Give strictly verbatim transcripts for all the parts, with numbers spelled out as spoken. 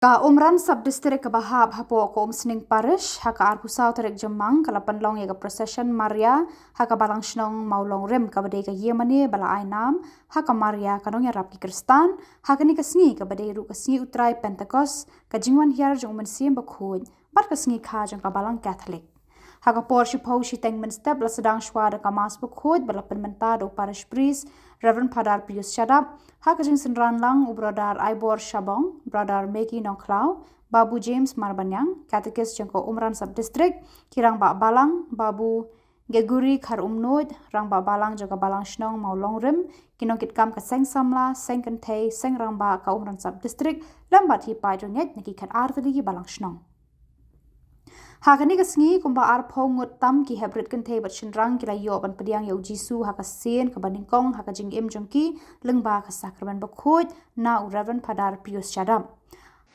Ka Umran Sub District kaba hap hapoh ka Umsning Parish, ha ka arphew saw tarik Jymmang, ka la pynlong ïa ka procession Maria ha ka Balang Shnong Mawlongrim, kaba dei ka ïingmane ba la ai nam ha ka Maria ka Nongïarap ki Khristan, ha kane ka sngi kaba dei ruh ka sngi U Trai Pentecost, ka jingwan hiar jong U Mynsiem Bakhuid bad ka sngi kha jong ka Balang Katholik. Ha ka por shiphew shiteng mynstep la sdang shwa da ka Mass Bakhuid ba la pynmynta da u Parish Priest Reverend Father Pius Shadap, ha ka jingsynran lang u Brother Aibor Shabong, Brother Maggie Nongkhlaw, Babu James Marbaniang, Catechist jong ka Umran Sub District, ki rangbah balang, Babu Gregory Kharumnuid, rangbah balang jong ka Balang Shnong Mawlongrim, ki nongkitkam ka Seng Samla, Seng Kynthei, Seng Rangbah ka Umran Sub District, lem bad ki paidbah na ki khatar tylli ki Balang Shnong. Ha kane ka sngi, kumba arphew ngut tam ki heprit kynthei bad shynrang ki la ïoh ban pdiang ïa u Jisu ha ka sien kaba nyngkong ha ka jingim jong ki lyngba ka Sakramen Bakhuid na u Reverend Father Pius Shadap.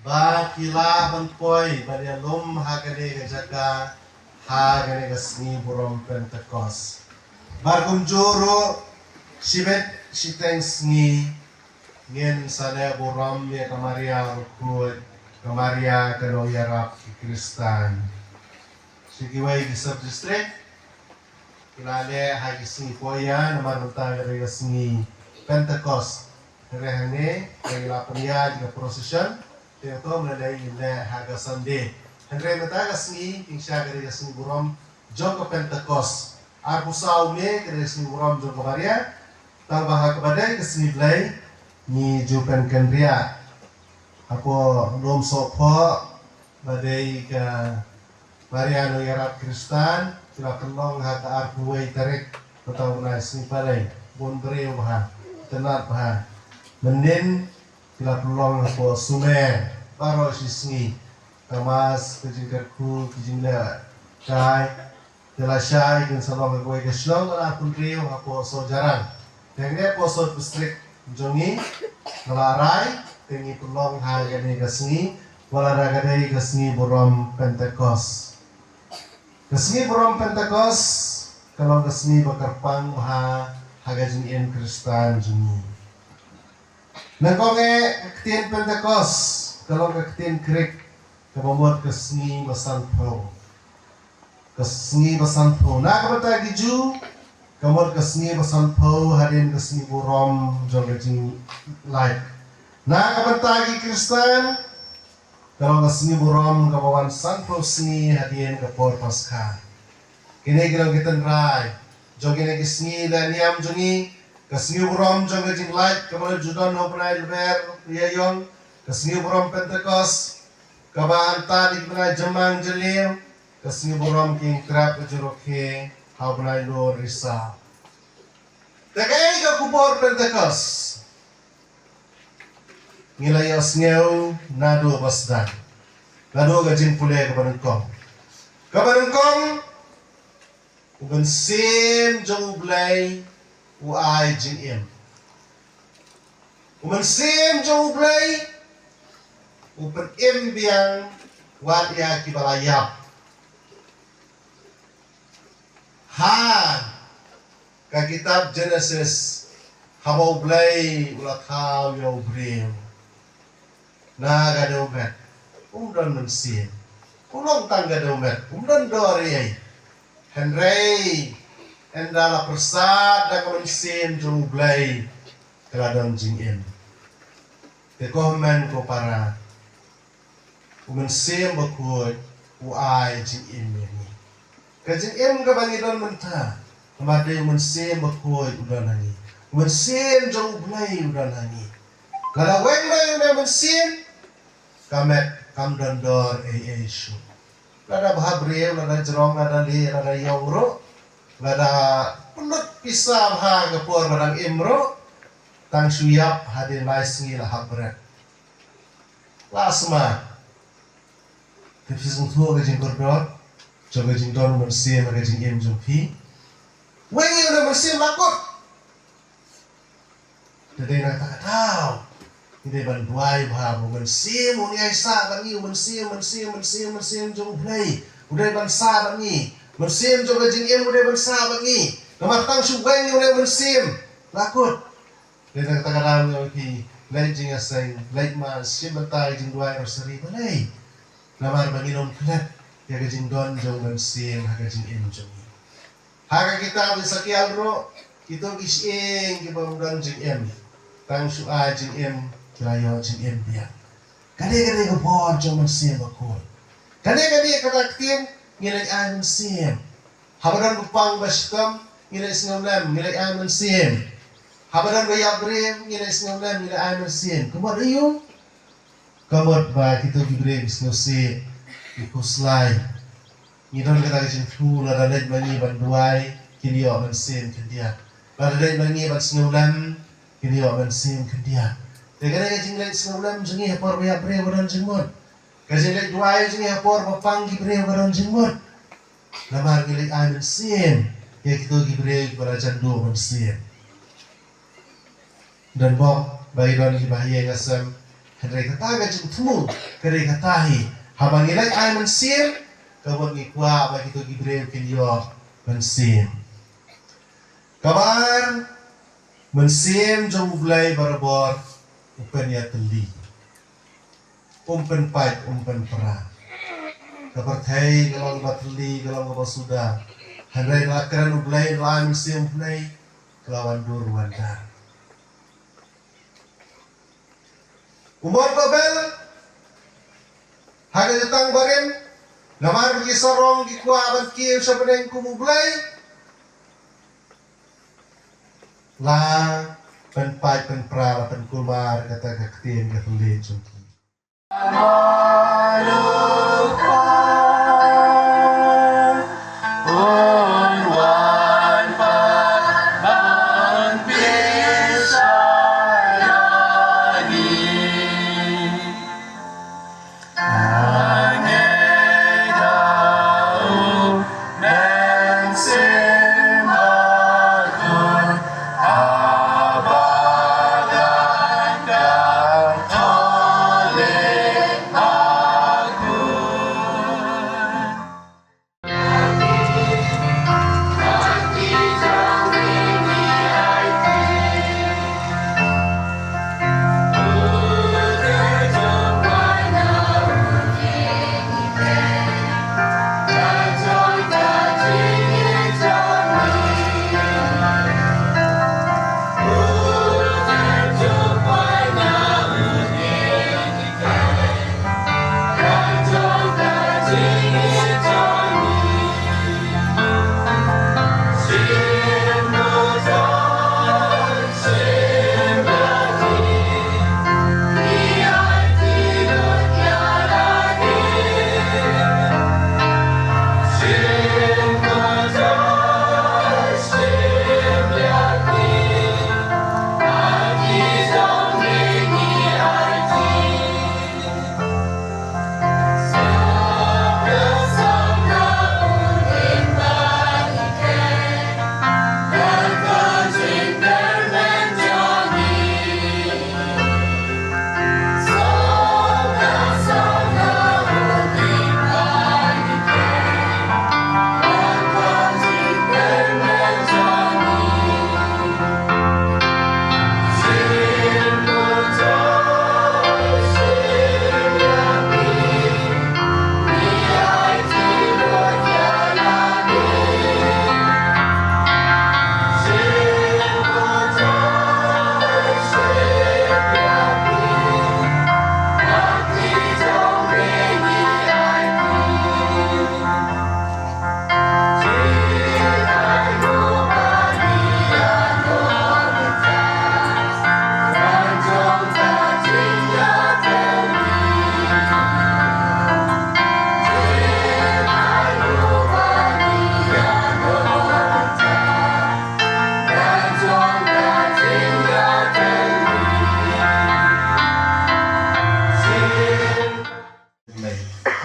Ba ki lah ban poi ban ïalum ha kane ka jaka ha kane ka sngi burom Pentecost. Bad kumjuh ruh shibit shiteng sngi ngin sa leh burom ïa ka Maria Bakhuid, ka Maria ka Nongïarap ki Khristan. Sha kiwei ki sub district ki la leh ha ki sngi poh ïa namar mynta ka dei ka sngi Pentecost. Hynrei hangne ki la pynïaid ka procession, te to mynta leh ha ka Sunday. Hynrei mynta ka sngi, kin sa ka dei ka sngi burom jong ka Pentecost. Arphew saw May ka dei ka sngi burom jong ka Maria. Tang ba ha kaba dei ka sngi Blei ngi ju pynkynriah hapoh lum sohphoh ba dei ka Maria Nongïarap Khristan, ki la pynlong ha ka arphew wei tarik, mynta u bnai, sngi Palei. Bun briew bha, itynnad bha. Mynnin ki la pynlong hapoh Sumer baroh shi sngi. Ka Mass, ka jingkyrkhu, ki jingleh kai, te lashai kin sa long ha kawei ka shnong, ka la pynriew hapoh Sohjarang. Te hangne hapoh sub district jong ngi, ka la rai, te ngi pynlong ha kane ka sngi, wat la ka dei ka sngi burom Pentecost. Ka sngi burom Pentecost ka long ka sngi ba kyrpang bha ha ka jingim Khristan jong ngi. Nyngkong eh, ka ktien Pentecost ka long ka ktien Greek kaba mut ka sngi ba sanphew. Ka sngi ba sanphew. Na ka bynta ki Jiw, ka mut ka sngi ba sanphew hadien ka sngi burom jong ka jinglait. Na ka bynta ki Khristan, ka long ka sngi burom kaba wan sanphew sngi hadien ka por Paskha. Kine ki long ki tynrai jong kine ki sngi leh niam jong ngi. Ka sngi burom jong ka jinglait kaba la ju don ha u bnai Lber Ïaïong, ka sngi burom Pentecost kaba anta da ki bnai Jymmang Jylliew, ka sngi burom ki Ïingtrep ka Jurokhe ha u bnai Lur Risaw. Te kaei ka khubor Pentecost? Ngi la ïohsngew naduh ba sdang, naduh ka jingpule kaba nyngkong. Kaba nyngkong, u Mynsiem jong U Blei u ai jingim. U Mynsiem jong U Blei u pynim biang wat ïa kiba la ïap. Ha ka kitab Genesis, haba U Blei u la thaw ïa u briew, na ka dewmet um don mynsiem. U long tang ka dewmet, um don dor ei ei. Hynrei ynda la pyrsad da ka Mynsiem jong U Blei, ka la don jingim. Te ko hynmen ko para, u Mynsiem Bakhuid u ai jingim ïa ngi. Ka jingim kaba ngi don mynta, namar dei u Mynsiem Bakhuid u don ha ngi. U Mynsiem jong U Blei u don ha ngi. Lada weng noh ïa une u Mynsiem, ka met kam don dor ei ei shuh. Lada bha briew, lada jrong, lada lieh, lada ïong ruh, lada pynlut pisa bha ka por ba dang im ruh, tang shu ïap hadien lai sngi la hap bret. La sma. Te phi sngewthuh ka jingkordor jong ka jingdon u Mynsiem ha ka jingim jong phi? Weng ïa une u Mynsiem, la kut. Te dei na kata ka daw ngi dei ban duwai bha ba u Mynsiem un ïai sah bad ngi, u Mynsiem, Mynsiem, Mynsiem, Mynsiem jong U Blei u dei ban sah bad ngi. Mynsiem jong ka jingim u dei ban sah bad ngi. Namar tang shu weng ïa une u Mynsiem, la kut. Dei na kata ka daw ngi ong ïa phi, Leit jingïaseng, leit mass, shim bynta ka jingduwai rosary, balei? Namar ba ngin ym klet ïa ka jingdon jong u Mynsiem ha ka jingim jong ngi. Ha ka kitab Esekiel ruh, kito ki shyieng kiba ym don jingim, tang shu ai jingim, ki la ïoh jingim biang. Kane, kane ka bor jong u Mynsiem Bakhuid. Kane, kane kata ka ktien, ngi leit ai mynsiem. Haba don ba pang ba shitom, ngi leit sngewlem, ngi leit ai mynsiem. Haba don ba ïap briew, ngi leit sngewlem, ngi leit ai mynsiem. Ka mut aïu? Ka mut ba kito ki briew ki sngewsih, ki khuslai. Ngi don kata ka jingthmu, lada leit ma ngi ban duwai, kin ïoh mynsiem khyndiat. Lada leit ma ngi ban sngewlem, kin ïoh mynsiem khyndiat. Te kane ka jingleit sngewlem jong ngi ha por ba ïap briew ka don jingmut. Ka jingleit duwai jong ngi ha por ba pang ki briew ka don jingmut. Namar ngi leit ai mynsiem ïa kito ki briew kiba la jan duh mynsiem. Don bok ba ki don kiba ha ïing ha sem, hynrei kata ka jingthmu ka dei kata hi. Haba ngi leit ai mynsiem, ka mut ngi kwah ba kito ki briew kin ïoh mynsiem. Kaba ar, mynsiem jong U Blei barabor u pynïatylli. Um pynpait, um pynpra. Ka pyrthei ka long kaba tylli, ka long kaba suda. Hynrei la kren U Blei, la ai mynsiem U Blei, ka la wan dur wan dar. U mot Babel, ha ka jutang barim, namar ba ki sarong ki kwah ban kiew sha bneng kum U Blei, la pynpait pynpra, la pynkulmar kata ka ktien ka thylliej jong ki.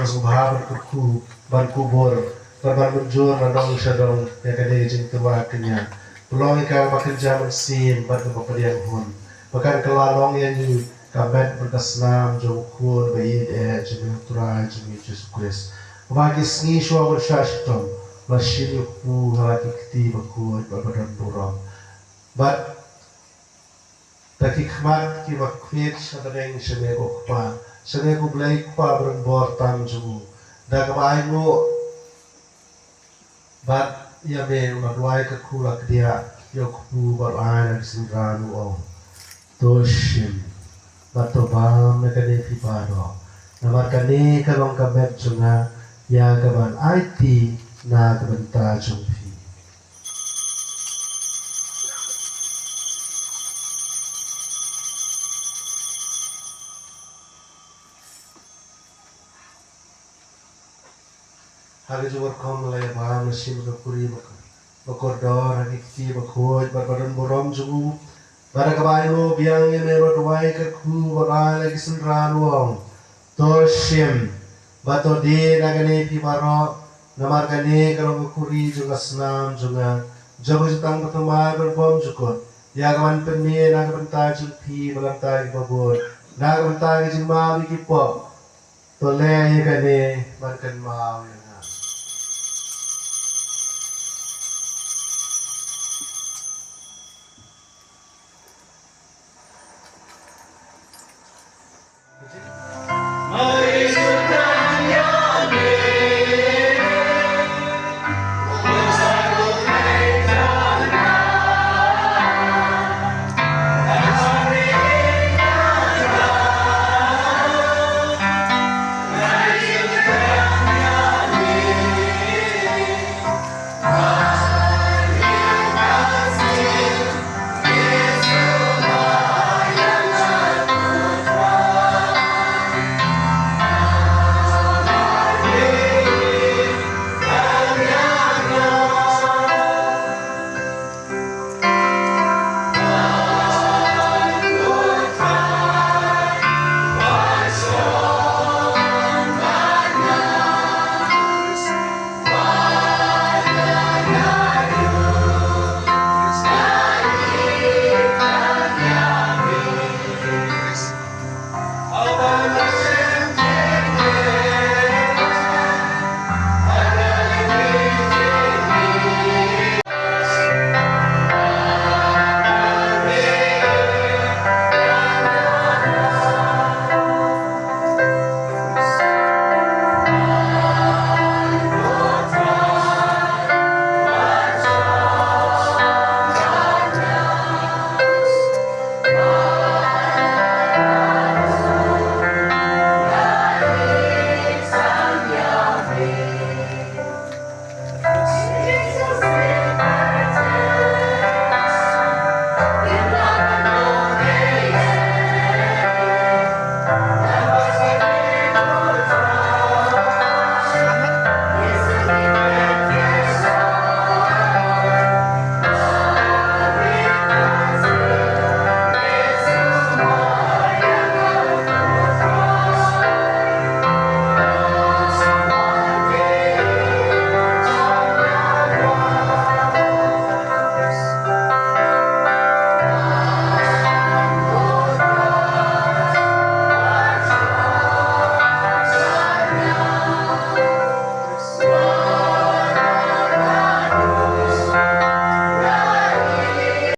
Ba sngewbha ban kyrkhu, ban kubur, ban, ban mynjur na dong sha dong ïa kane ka jingtyrwa kynja. Pynlong ïa ka ba kynja mynsiem bad kaba pdiang hun, ba kan kylla long ïa ngi ka met bad ka snam jong U Khun ba ïeit eh jong ngi, U Trai jong ngi Jisu Khrist. Ba ki sngi shuwa ban shah shitom, ba shin ïa u ha la ki kti bakhuid bad ba don burom. Bad Da ki khmat kiba khmih sha bneng sha me ko Kpa, sha me ko Blei Kpa ba donbor tam jong u. Da kaba ainguh bad ïa me u la duwai ka khun la kdiah ïa u kpu bad u ai na ki synran u ong, to shim bad to bam na kane phi baroh. Namar kane ka long ka met jong nga ïa kaban aiti na ka bynta jong phi. Ha ka jingkyrkhu la ïa bam la shim ka khuri ba kordor ha ki kti ba khuid bad ba don burom jong u. Bad ha kaba ainguh biang ïa me u la duwai ka khun bad u ai na ki synran u ong, to shim bad to die na kane phi baroh. Namar kane ka long ka khuri jong ka snam jong nga, jong ka jutang ba thymmai bad bymjukut, ïa kaban pynmih na ka bynta jong phi bad na ka bynta kiba bun, na ka bynta ka jingmap ïa ki pop. To leh ïa kane ban kynmaw ïa nga.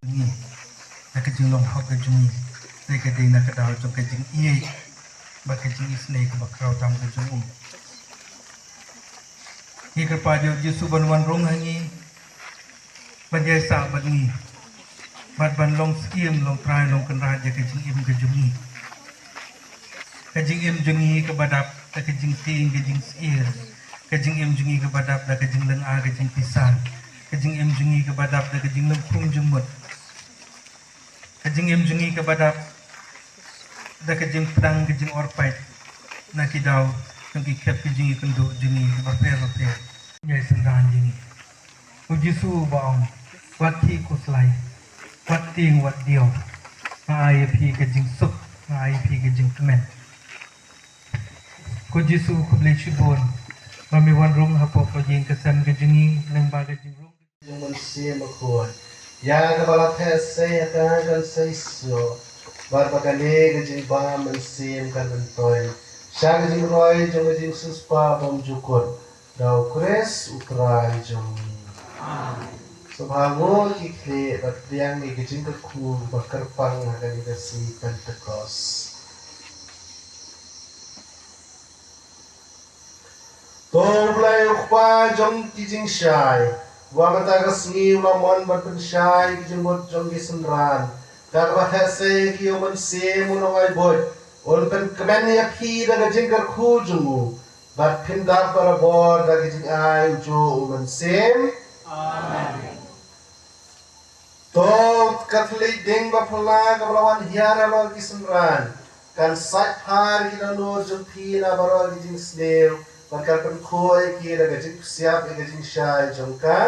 Ngi, na ka jinglong hok ka jong ngi, na ka dei na ka daw jong ka jingïeit bad ka jingisynei kaba khraw tam ka jong u. Ngi kyrpad ïa u Jisu ban wan rung ha ngi, ban ïaisah bad ngi, bad ban long syiem, long trai, long kynrad ïa ka jingim ka jong ngi. Ka jingim jong ngi kaba dap da ka jingtieng, ka jingsheptieng, ka jingim jong ngi kaba dap da ka jinglynga, ka jingpisa, ka jingim jong ngi kaba dap da ka jinglynga, ka jingmut. Ka jingim jong ngi kaba dap da ka jingpdeng, ka jingor paid na ki daw jong ki khep ka jingïakynduh jong ngi bapher bapher. Ïa i synran jong ngi. U Jisu ba ong, wat khih khuslai, wat tieng, wat diaw. Nga ai ïa phi ka jingsuk, nga ai ïa phi ka jingkmen. Ko Jisu khublei shibun ba me wan rung hapoh ka ïing ka sem ka jong ngi lyngba ka jingrung. Jong Mynsiem Bakhuid. Ïa kaba la theh sei ha ka kan sei shuh. Bad ba kane ka jingbam mynsiem kan myntoi sha ka jingroi jong ka jingsiewspah bymjukut. Da u Khrist u Trai jong ngi. Amen. Sngewbha nguh ki khlieh bad pdiang ïa ki jingkyrkhu ba kyrpang ha kane ka sngi Pentekost. To U Blei U Kpa jong ki jingshai, uba mynta ka sngi u la mon ban pynshai ki jingmut jong ki synran, da kaba theh sei ki u Mynsiem u Nongai Buit, un pynkmen ïa phi da ka jingkyrkhu jong u, bad phin dap barabor da ka jingai u juh u Mynsiem. Amen. To ka thylliej dieng ba phylla kaba la wan hiar halor ki synran, kan sait phar ïa ki dohnud jong phi na baroh ki jingsniew, bad kan pynkhuid ïa ki da ka jingpsiap ïa ka jingshai jong ka.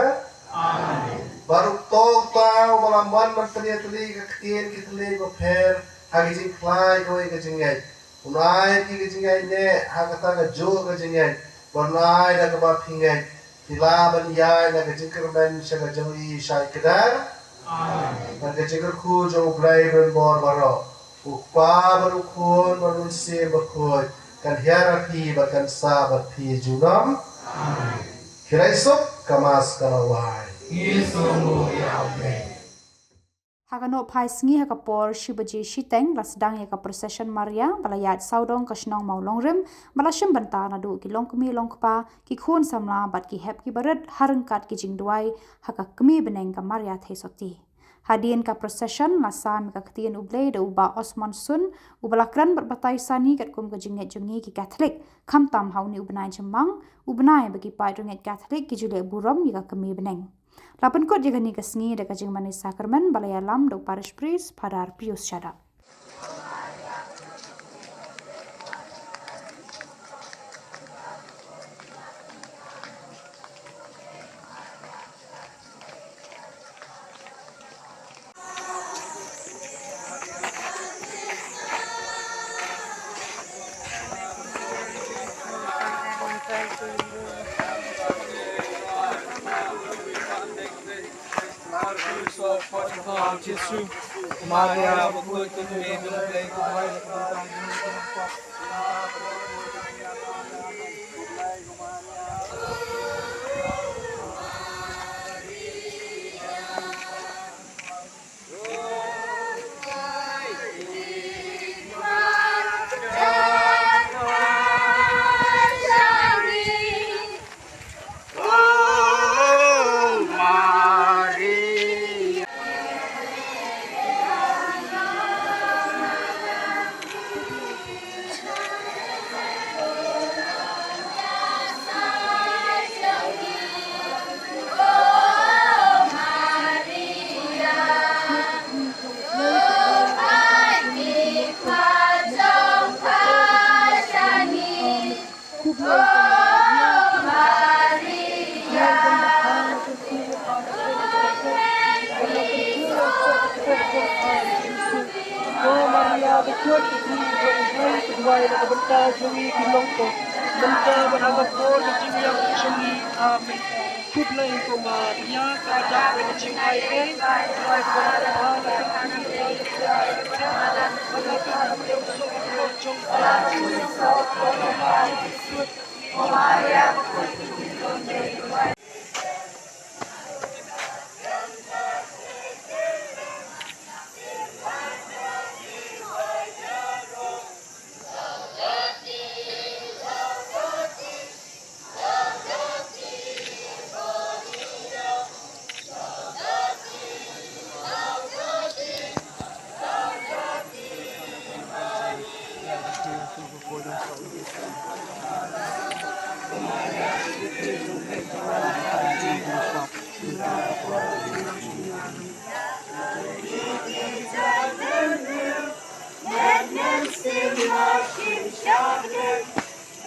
Amen. Bad u Kpa uba la mon ban pynïatylli ïa ka ktien ki thylliej bapher ha ki jingpyllait kawei ka jingngeit, un ai ïa phi ka jingngeit ne ha kata kajuh ka jingngeit, bad un ai da kaba phi ngeit, phi lah ban ïaid na ka jingkyrmen sha ka jong i shai kdar. Amen. Bad ka jingkyrkhu jong U Blei Donbor baroh, U Kpa bad U Khun bad U Mynsiem Bakhuid, kan hiar ha phi bad kan sah bad phi junom. Amen. Khie rai suk, ka Mass ka la wai. Ngi sngewbha ïa U Blei. Ha ka nohphai sngi ha ka por shi baje shiteng la sdang ïa ka procession Maria ba la ïaid sawdong ka shnong Mawlongrim, ba la shim bynta naduh ki longkmie longkpa, ki khun samla bad ki hep ki barit ha ryngkat ki jingduwai ha ka kmie bneng ka Maria Theisotti. Hadien ka procession la sam ïa ka ktien U Blei da u Bah Osmond Sun, uba la kren bad batai sani katkum ka jingngeit jong ngi ki Katholik, khamtam ha une u bnai Jymmang, u bnai ba ki paid riewngeit Katholik ki ju leh burom ïa ka kmie bneng. La pynkut ïa kane ka sngi da ka jingmane sakramen ba la ïalam da u Parish Priest Father Pius Shadap. Khublei ko Maria, ka dap ka jingaiei, Trai ka bynta ha la ka jong ka jong ka.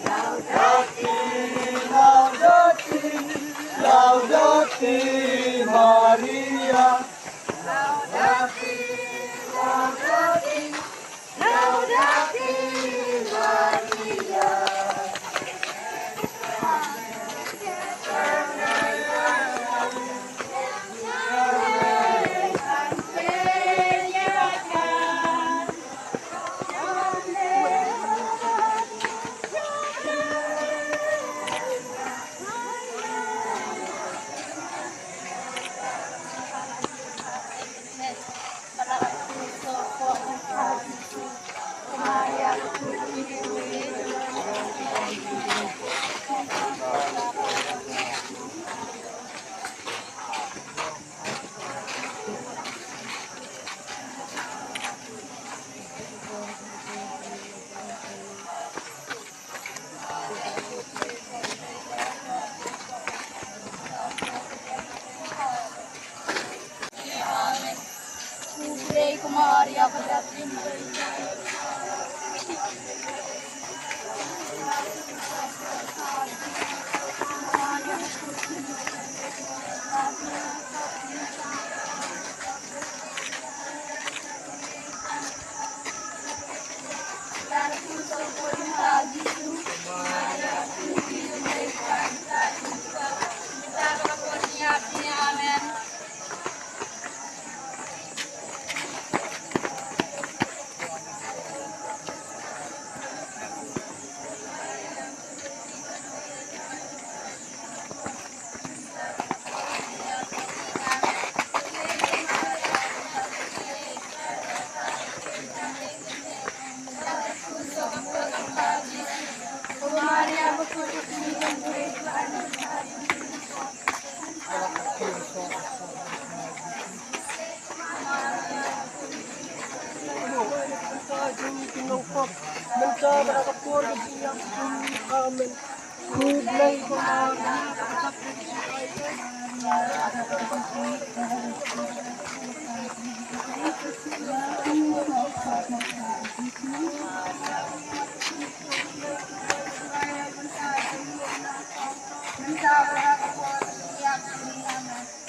Laudate, Laudate, Laudate Maria. Laudate, Laudate, Laudate Maria.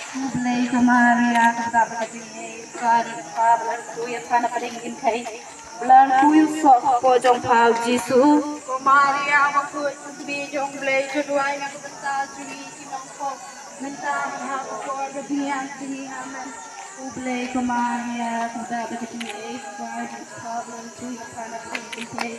Khublei ko Maria, kaba dap ka jingngeit, ka dei kaba la tu ïa ka na pdeng kin kai. Blan ku yu sok ko jong pau Jisu. Ko Maria, ba ku bi jong Blei, ju duwai na ka bynta jong ngi ki nongpop, mynta ha ka por ka biang jong ngi. Amen. Khublei ko Maria, kaba dap ka jingngeit, ka dei kaba la tu ïa ka na pdeng kin kai.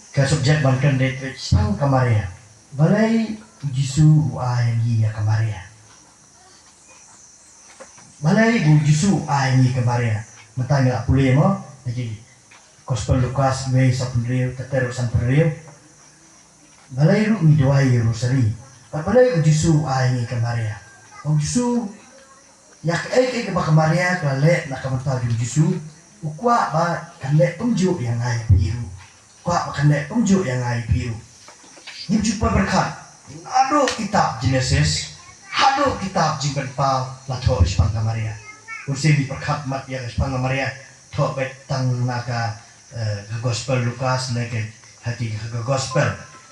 Ka subject ban kren dei shaphang ka Maria. Balei u Jisu u ai ngi ïa ka Maria? Balei u Jisu u ai ngi ka Maria? Mynta ngi la pule mo, na ki Gospel Lukas wei, saw phew hynriew, ter ter, saw phew hynriew. Balei ruh ngi duwai ïa u Rosari? Bad balei u Jisu u ai ngi ka Maria? U Jisu, ïa kaei kaei kaba ka Maria ka la leh na ka bynta jong u Jisu, u kwah ba kan leh kumjuh ïa nga ïa phi ruh. Kwah ba kan leh kumjuh ïa nga ïa phi ruh. Ngim ju poi pyrkhat naduh kitab Genesis haduh kitab Jingpynpaw la thoh shaphang ka Maria. Kum shen ngi pyrkhat mat ïa ka shaphang ka Maria, thoh beit tang na ka, eh, ka Gospel Lukas ne ka, ha ki, ha ka Gospel.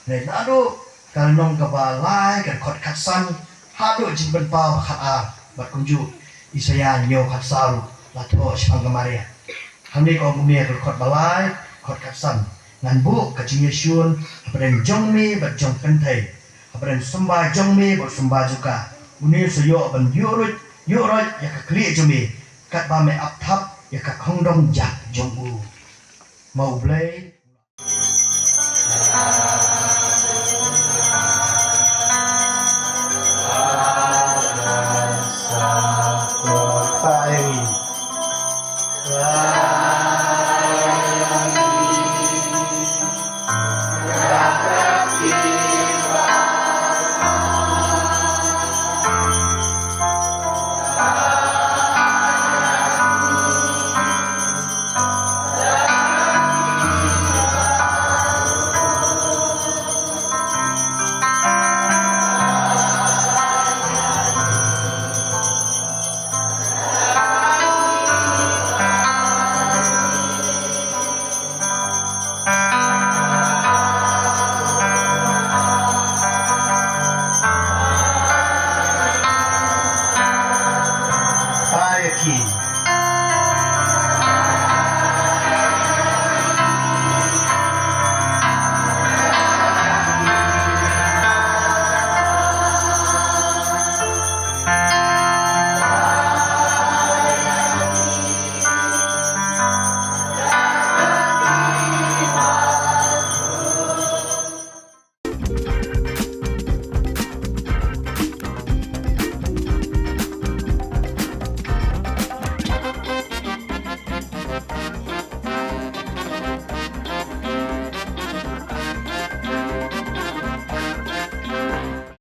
Ne naduh ka lynnong kaba lai, ka dkhot khatsan, haduh Jingpynpaw ba khatar, bad kumjuh Isaïah hynñiew khatsaw la thoh shaphang ka Maria. Hangne ka ong kumne ha ka dkhot ba lai, dkhot khatsan: Ngan buh ka jingïashun hapdeng jong me bad jong ka kynthei, hapdeng u symbai jong me bad u symbai jong ka. Une u sa ïoh ban ïuh roit, ïuh roit ïa ka khlieh jong me, katba me ap thap ïa ka khongdong jak jong u. Ma U Blei